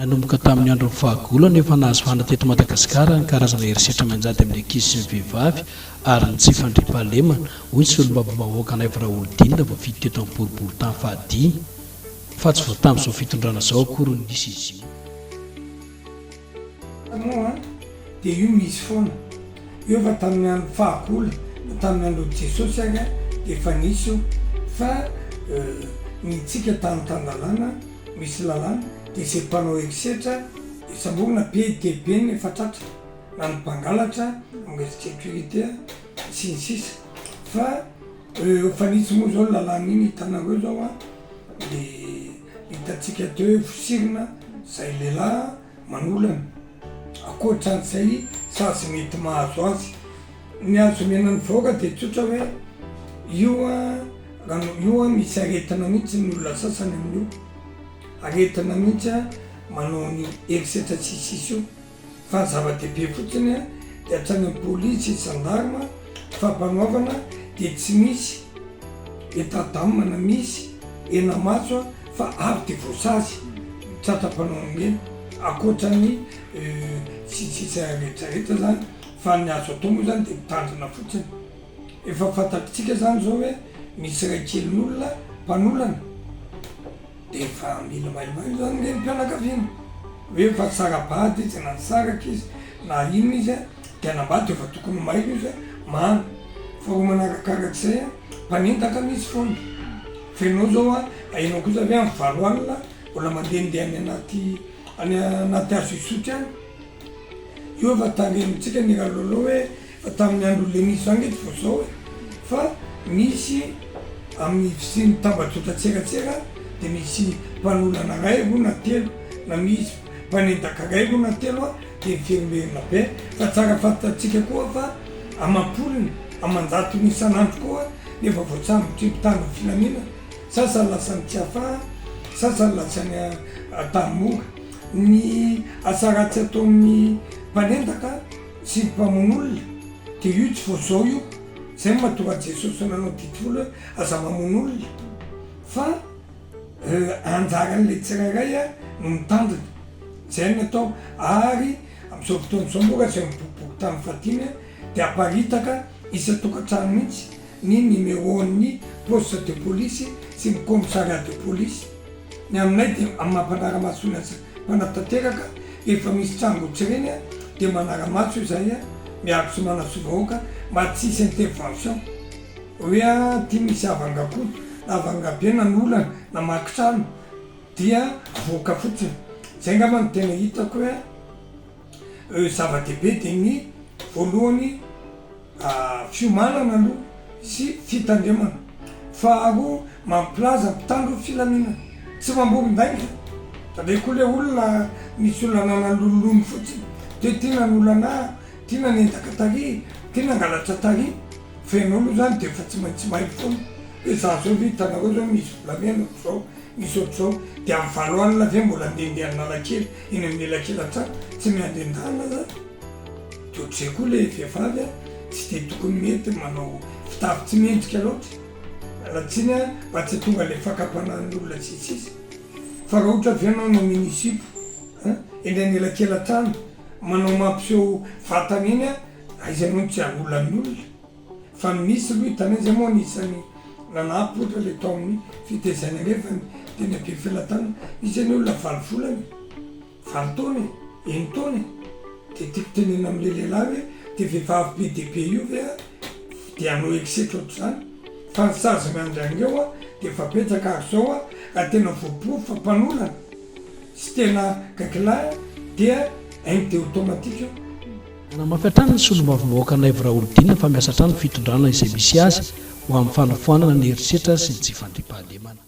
Nanomboka tamin'ny andron'ny fahagola no efa nahazo vahana teto Madagasikara ny karazana herisetra mianjady amin'ny ankizy sy ny vehivavy ary ny tsy fandriampahalemana, hoy ny solombavambahoaka Naivo Raholdina voafidy teto amin'ny boriborintany fahadimy, fa tsy vao tamin'izao fitondrana izao akory no nisy izy io. Moa dia io misy foana. Io efa tamin'ny andro fahagola na tamin'ny andron'i Jesosy ary dia efa nisy io fa ny tsika tany tan-dalàna misy lalàna dia izay mpanao herisetra dia samborina be dia be ny efa tratra na ny mpangalatra amin'ny resaka sécurité sy ny sisa fa efa nisy moa izao lalàna iny hitanareo izao an dia hitantsika teo hoe vosirina izay lehilahy manolana ankoatra an'izay sazy mety mahazo azy. Ny azo omena ny vahoaka dia tsotra hoe io an raha io an misy aretina mihitsy ny olona sasany amin'io, aretina mihitsy an manao an'io herisetra tsisy io. Fa ny zava-dehibe fotsiny an dia hatrany amin'ny polisy, gendarme, fampanoavana dia tsy misy état d'âme na misy henamaso fa avy dia voasazy ny tratra mpanao an'ireny ankoatra ny sy ny sisa rehetra rehetra zany fa ny azo atao moa zany dia mitandrina fotsiny. Efa fantatritsika zany zao hoe misy ray kelin'olona mpanolana. Dia efa mila mailomailo zany ny renim-pianakaviana hoe efa sara-bady izy na nisaraka izy na inona izy an, dia hanambady dia efa tokony ho mailo izy hoe mana. Faharoa manarakarak'izay an, mpanendaka misy foana. Fa ianao zao an, ianao kosa ve amin'ny valo alina mbola mandehandeha any anaty any anaty hazo Isotry any? Io efa tandremintsika ny Ralolo hoe fa tamin'ny andron'i Lenisy zany nge tsy vao zao e! Fa misy amin'ny fisian'ny tambajotran-tseratsera dia misy mpanolana iray roa na telo na misy mpanendaka iray roa na telo dia miverimberina be fa tsara fantatsika koa fa amam-polony aman-jatony isan'andro koa nefa voasambotry ny mpitandro ny filaminana sasany lasa any Tsiafahy sasany lasa any Antanimora ny asa ratsy ataon'ny mpanendaka sy ny mpamono olona dia io tsy vao zao io, zay no mahatonga an'i Jesosy nanao didy folo hoe aza mamono olona fa anjaran'ilay tsirairay no mitandrina, zay no atao ary amin'izao fotoana izao moa raha izay mibokiboky tamin'ny fahadimy dia aparitaka isan-tokantrano mihitsy ny numéro-n'ny poste de police sy ny commissariat de police. Ny aminay dia amin'ny maha mpanara-maso ny asa mpanatanteraka, rehefa misy tranga ohatr'ireny dia manara-maso izahay miaro sy manasoa vahoaka mba tsy hisy intervention hoe aty misy havan-dRakoto na havan-dRabe nanolana namaky trano dia avoaka fotsiny. Izay angamba no tena hitako hoe zava-dehibe dia ny voalohany Fiomanana aloha sy fitandremana. Faharoa, mampilaza mpitandro filaminana. Tsy mamboron-dainga. Indraindray koa ilay olona, misy olona nanalololony fotsiny. Dia ity nanolana ahy, ity nanendaka tary, ity nangalatra tary. Fa ianao aloha izany dia efa tsy maintsy mailo foana. Hoe izaho izao ve hitanareo izao misy volamena ohatr'izao, misy ohatr'izao. Dia amin'ny valo alina ve mbola andehandeha Analakely, eny amin'ny elakelan-trano? Tsy miandry an-dalana izany. De ohatr'izay koa le vehivavy a, tsy de tokony mety manao fitafy tsy mendrika loatra, miala tsiny a, mba tsy hatonga le fakam-panahin'ny olona sy ny sisa Fa raha ohatra ve ianao hanao mini jupe a, eny anelakelan-trano, manao mampiseho vatana eny a, aiza ianao no tsy harolan'ny olona? Fa ny misy aloha hitanay zay moa anisan'ny nanampy ohatra le tao amin'ny fitaizana irefany teny Befelatanana, misy anie olona valo volana e. Valo taona e, enin-taona e! Dia tiako tenenina amin'ilay lehilahy hoe dia vehivavy be dia be io ve a dia hanao herisetra ohatr'izany? Fa ny sazy miandry an'ireo a dia efa betsaka ary izao a raha tena voaporofo fa mpanolana sy tena gaigilahy dia haine dia automatique io. Nanamafy hatrany ny solombavambahoaka Naivo Raholdina fa miasa hatrany ny fitondrana izay misy azy ho amin'ny fanafoanana ny herisetra sy ny tsy fandriampahalemana.